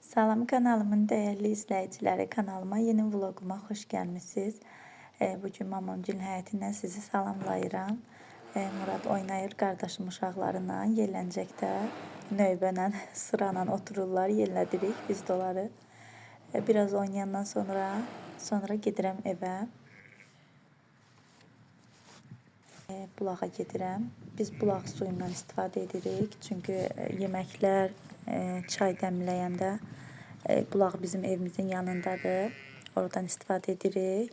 Salam kanalımın dəyərli izləyiciləri, kanalıma, yeni vloguma xoş gəlmisiniz. Bugün mamamgilin həyətindən sizi salamlayıram. Murad oynayır qardaşım uşaqlarıyla, yelləncəkdə növbənə, sırayla otururlar, yellədirik biz də onları. Biraz oynayandan sonra gedirəm evə. Bulağa gedirəm. Biz bulaq suyundan istifadə edirik. Çünki yeməklər, çay dəmləyəndə bulaq bizim evimizin yanındadır. Oradan istifadə edirik.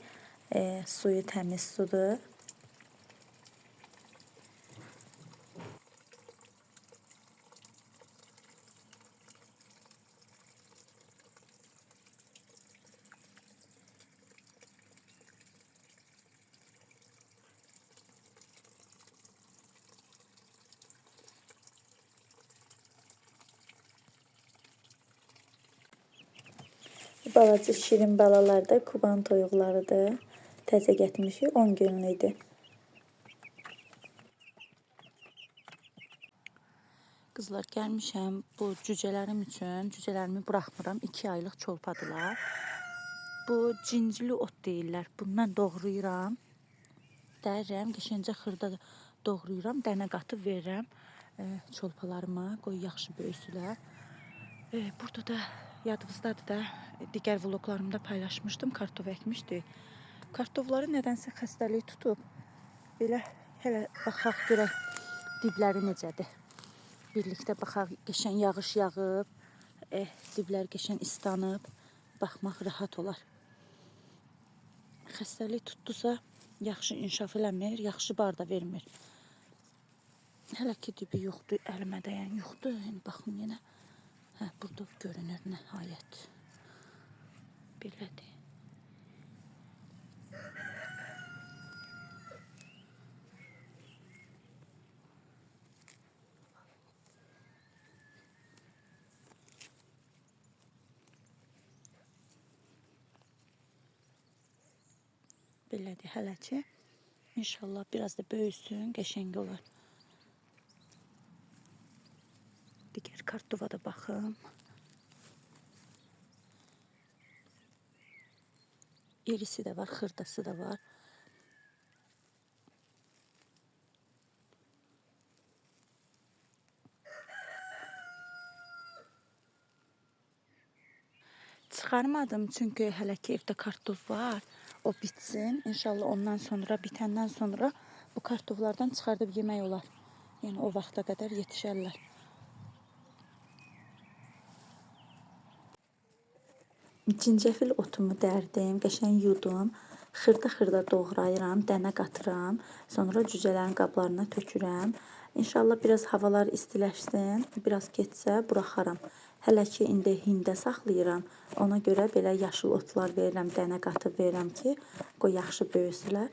Suyu təmiz sudur. Balaca şirin balalar da Kuban toyuqlarıdır. Təzə gətirmişik, 10 günlük idi. Qızlar, gəlmişəm bu cücələrim üçün. Cücələrimi buraxmıram. 2 aylıq çolpadılar. Bu cincili ot deyirlər. Bundan doğrayıram. Dərirəm, qəşəngcə xırda doğrayıram. Dənə qatıb verirəm çolpalarıma. Qoy yaxşı böyüsülər. Burada da yadınızdadır da digər vloglarımda paylaşmışdım. Kartof əkmişdik. Kartofları nədənsə xəstəlik tutub. Belə hələ baxaq görək dibləri necədir. Birlikdə baxaq, qəşəng yağış yağıb, diblər qəşəng istanıb, baxmaq rahat olar. Xəstəlik tutdusa yaxşı inkişaf eləmir, yaxşı bar da vermir. Hələ ki dibi yoxdur, əlimə dəyən yoxdur. İndi baxım yenə. Hə, burada görünür nəhayət. Belədir. Belədir hələ ki. İnşallah biraz da böyüsün, qəşəng olar. Digər kartova da baxım. İrisi də var, xırdası da var. Çıxarmadım çünki hələ ki evdə kartof var. O bitsin. İnşallah ondan sonra, bitəndən sonra bu kartoflardan çıxardıb yemək olar. Yəni o vaxta qədər yetişərlər. Cincəfil otumu dərdim, qəşəng yudum. Xırda-xırda doğrayıram, dənə qatıram. Sonra cücələrin qablarına tökürəm. İnşallah biraz havalar istiləşsin, biraz getsə buraxaram. Hələ ki indi hində saxlayıram. Ona görə belə yaşıl otlar verirəm, dənə qatıb verirəm ki, qoy yaxşı böyüsülər.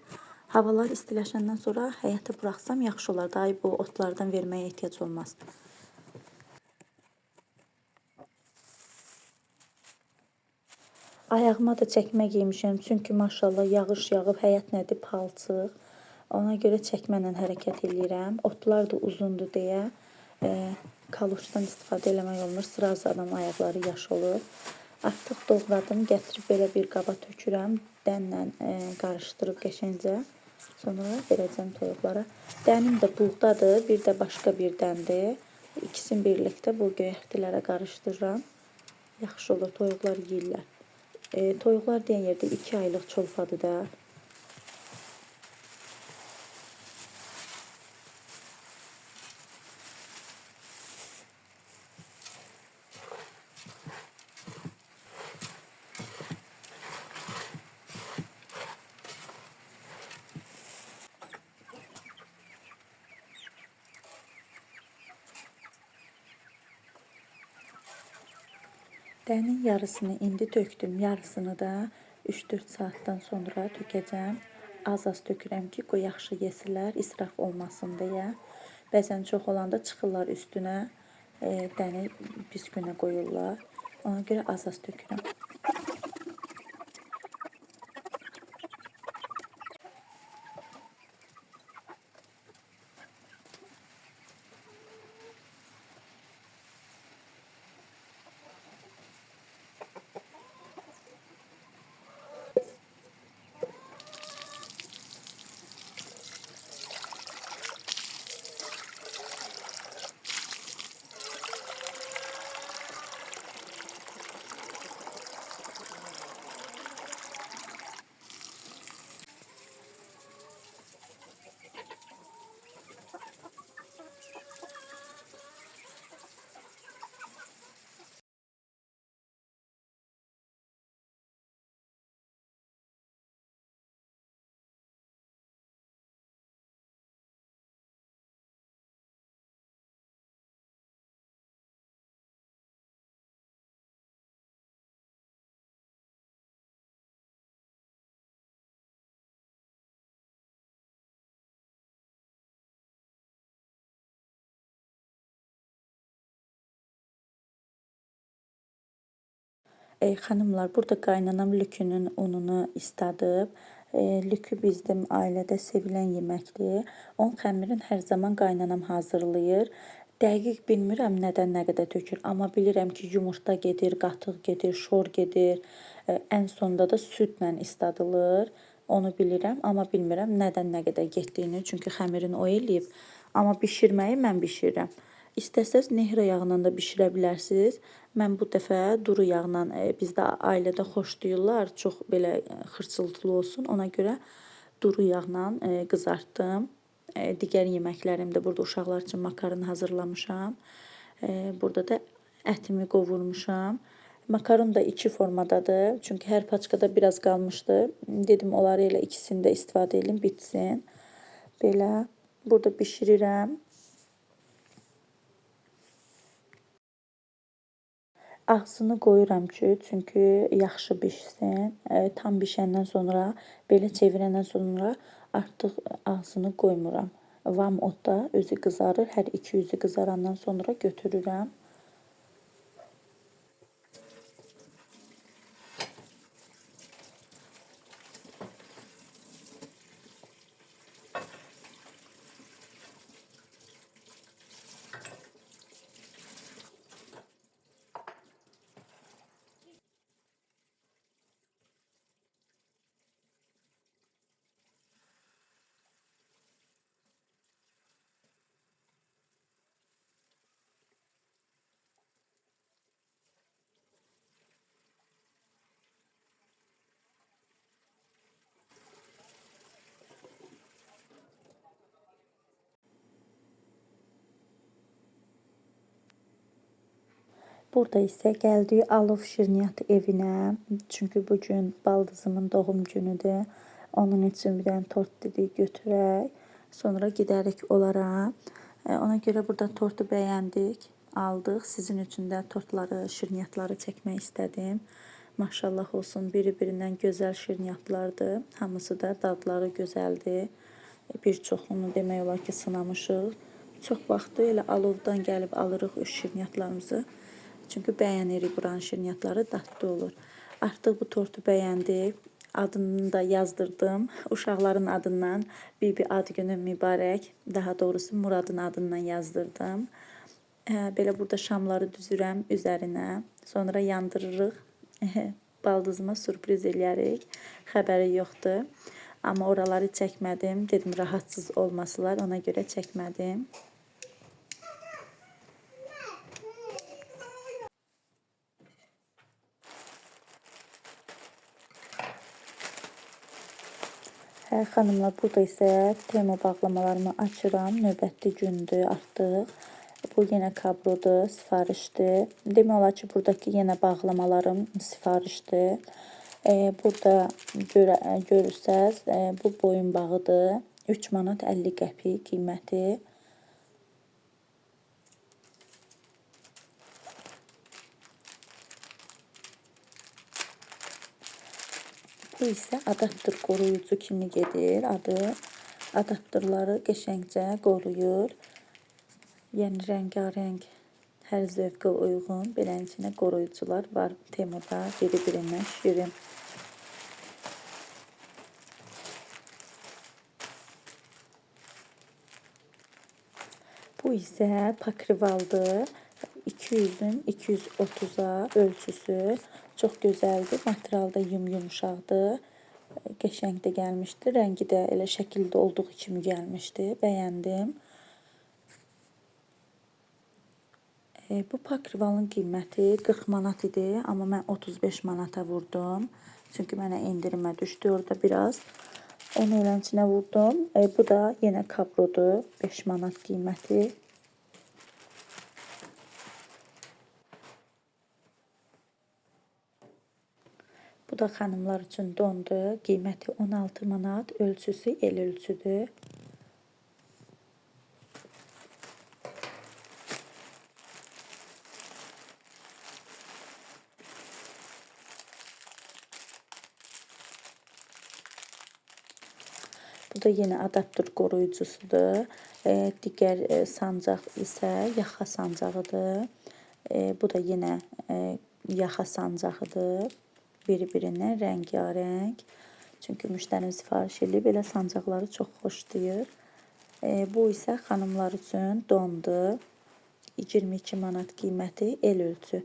Havalar istiləşəndən sonra həyətə buraxsam yaxşı olar. Daha bu otlardan verməyə ehtiyac olmaz. Ayağıma da çəkmə geymişəm, çünki maşallah yağış yağıb, həyət nədir, palçıq. Ona görə çəkmə ilə hərəkət eləyirəm. Otlar da uzundur deyə kaloşdan istifadə eləmək olmur. Sırazı adam ayaqları yaş olur. Artıq doğradım, gətirib belə bir qaba tökürəm. Dənlə qarışdırıb qəşəngcə. Sonra verəcəm toyuqlara. Dənim də buğdadır, bir də başqa bir dəndir. İkisini birlikdə bu göyərtilərə qarışdırıram. Yaxşı olur, toyuqlar yeyirlər. Toyuqlar deyən yerdə 2 aylıq çolpadır da. Dənin yarısını indi tökdüm, yarısını da 3-4 saatdan sonra tökəcəm. Az-az tökürəm ki, qoy yaxşı yesinlər, israf olmasın deyə. Bəzən çox olanda çıxırlar üstünə, dəni pis günə qoyurlar. Ona görə az-az tökürəm. Xanımlar, burada qaynanam lükünün ununu isladıb. Lükü bizim ailədə sevilən yeməkdir. Onun xəmirini hər zaman qaynanam hazırlayır. Dəqiq bilmirəm nədən nə qədər tökür, amma bilirəm ki, yumurta gedir, qatıq gedir, şor gedir. Ən sonda da südlə isladılır. Onu bilirəm, amma bilmirəm nədən nə qədər getdiyini. Çünki xəmirini o eləyib. Amma bişirməyi mən bişirirəm. İstəsəz nehra yağından da bişirə bilərsiniz. Mən bu dəfə duru yağla, bizdə ailədə xoşlayırlar, çox belə xırçıltılı olsun. Ona görə duru yağla qızartdım. Digər yeməklərim də burada uşaqlar üçün makaron hazırlamışam. Burada da ətimi qovurmuşam. Makaron da iki formadadır. Çünki hər paçkada biraz qalmışdı. Dedim onları elə ikisini də istifadə edim, bitsin. Belə burada bişirirəm. Ağzını qoyuram ki, çünki yaxşı bişsin. Tam bişəndən sonra, belə çevirəndən sonra artıq ağzını qoymuram. Vam odda özü qızarır. Hər iki yüzü qızarandan sonra götürürəm. Burada isə gəldik Alov Şirniyyat evinə. Çünki bugün baldızımın doğum günüdür. Onun üçün bir dənə tort dedik götürək. Sonra gedərik onlara. Ona görə burada tortu bəyəndik, aldıq. Sizin üçün də tortları, şirniyyatları çəkmək istədim. Maşallah olsun, biri-birindən gözəl şirniyyatlardır. Hamısı da dadları gözəldir. Bir çoxunu demək olar ki, sınamışıq. Çox vaxtı elə Alovdan gəlib alırıq öz şirniyyatlarımızı. Çünki bəyənirik buranın şirniyyatları, dadlı olur. Artıq bu tortu bəyəndik. Adını da yazdırdım. Uşaqların adından Bibi ad günü mübarək. Daha doğrusu Muradın adından yazdırdım. Belə burada şamları düzürəm üzərinə. Sonra yandırırıq. Baldızıma sürpriz eləyərik. Xəbəri yoxdur. Amma oraları çəkmədim. Dedim rahatsız olmasılar, ona görə çəkmədim. Hə, xanımlar, burada isə Temu bağlamalarımı açıram. Növbəti gündür artıq. Bu yenə kabrodur, sifarişdir. Demək olar ki, buradakı yenə bağlamalarım sifarişdir. Burada görürsəz, bu boyunbağıdır. 3 manat 50 qəpik qiyməti. Bu isə adaptör qoruyucu kimi gedir adı. Adaptörləri qəşəngcə qoruyur. Yəni rəngarəng, hər zövqə uyğun beləncə qoruyucular var Temuda, biri-birindən şirin. Bu isə pakrivaldır. 200-ün 230-a ölçüsü. Çox gözəldir. Material da yum-yumşaqdır. Qəşəng də gəlmişdi. Rəngi də elə şəkildə olduğu kimi gəlmişdi. Bəyəndim. Bu pakrivalın qiyməti 40 manat idi, amma mən 35 manata vurdum. Çünki mənə endirimə düşdü orada biraz. Onu eləncə vurdum. Bu da yenə kabrodur. 5 manat qiyməti. Bu da xanımlar üçün dondur. Qiyməti 16 manat, ölçüsü el ölçüdür. Bu da yenə adaptör qoruyucusudur. Digər sancaq isə yaxa sancağıdır. Bu da yenə yaxa sancağıdır. Biri-birindən rəngarəng. Çünki müştərim sifariş eləyib, elə sancaqları çox xoşlayır. Bu isə xanımlar üçün dondur. 22 manat qiyməti, el ölçü.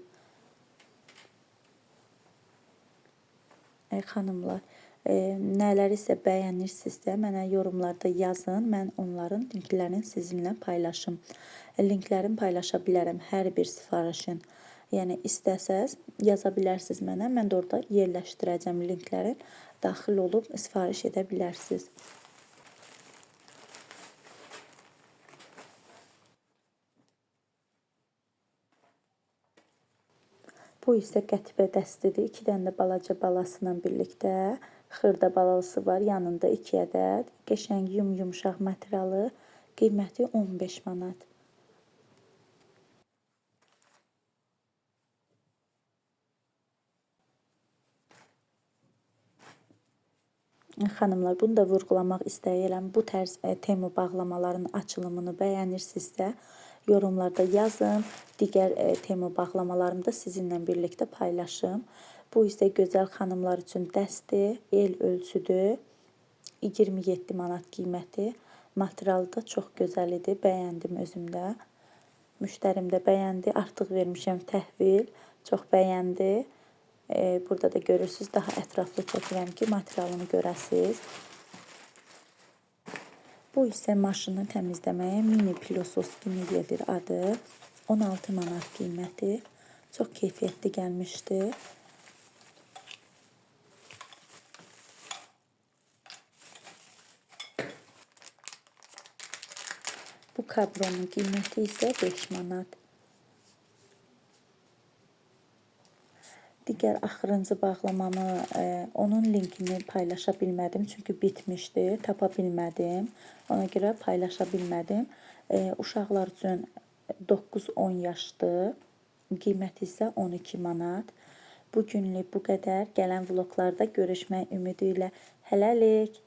Xanımlar, nələri isə bəyənirsinizsə, mənə yorumlarda yazın. Mən onların linklərini sizinlə paylaşım. Linklərimi paylaşa bilərəm hər bir sifarişin. Yəni istəsəz yaza bilərsiniz mənə. Mən də orada yerləşdirəcəm linkləri. Daxil olub sifariş edə bilərsiniz. Bu isə qətibə dəstidir. 2 dənə də balaca balasıyla birlikdə xırda balası var. Yanında 2 ədəd. Qəşəng yum-yumşaq materialı. Qiyməti 15 manat. Xanımlar, bunu da vurğulamaq istəyirəm. Bu tərz Temu bağlamaların açılımını bəyənirsinizsə, yorumlarda yazın. Digər Temu bağlamalarımı da sizinlə birlikdə paylaşım. Bu isə gözəl xanımlar üçün dəstir, el ölçüdür. 27 manat qiyməti. Materialı da çox gözəl idi. Bəyəndim özümdə. Müştərim də bəyəndi. Artıq vermişəm təhvil. Çox bəyəndi. Burada da görürsünüz, daha ətraflı çəkirəm ki, materialını görəsiniz. Bu isə maşını təmizləməyə mini pilosos kimi gedir adı. 16 manat qiyməti. Çox keyfiyyətli gəlmişdi. Bu kabronun qiyməti isə 5 manat. Digər axırıncı bağlamamı, onun linkini paylaşa bilmədim. Çünki bitmişdi, tapa bilmədim. Ona görə paylaşa bilmədim. Uşaqlar üçün 9-10 yaşdır. Qiyməti isə 12 manat. Bugünlük bu qədər. Gələn vloglarda görüşmək ümidi ilə. Hələlik.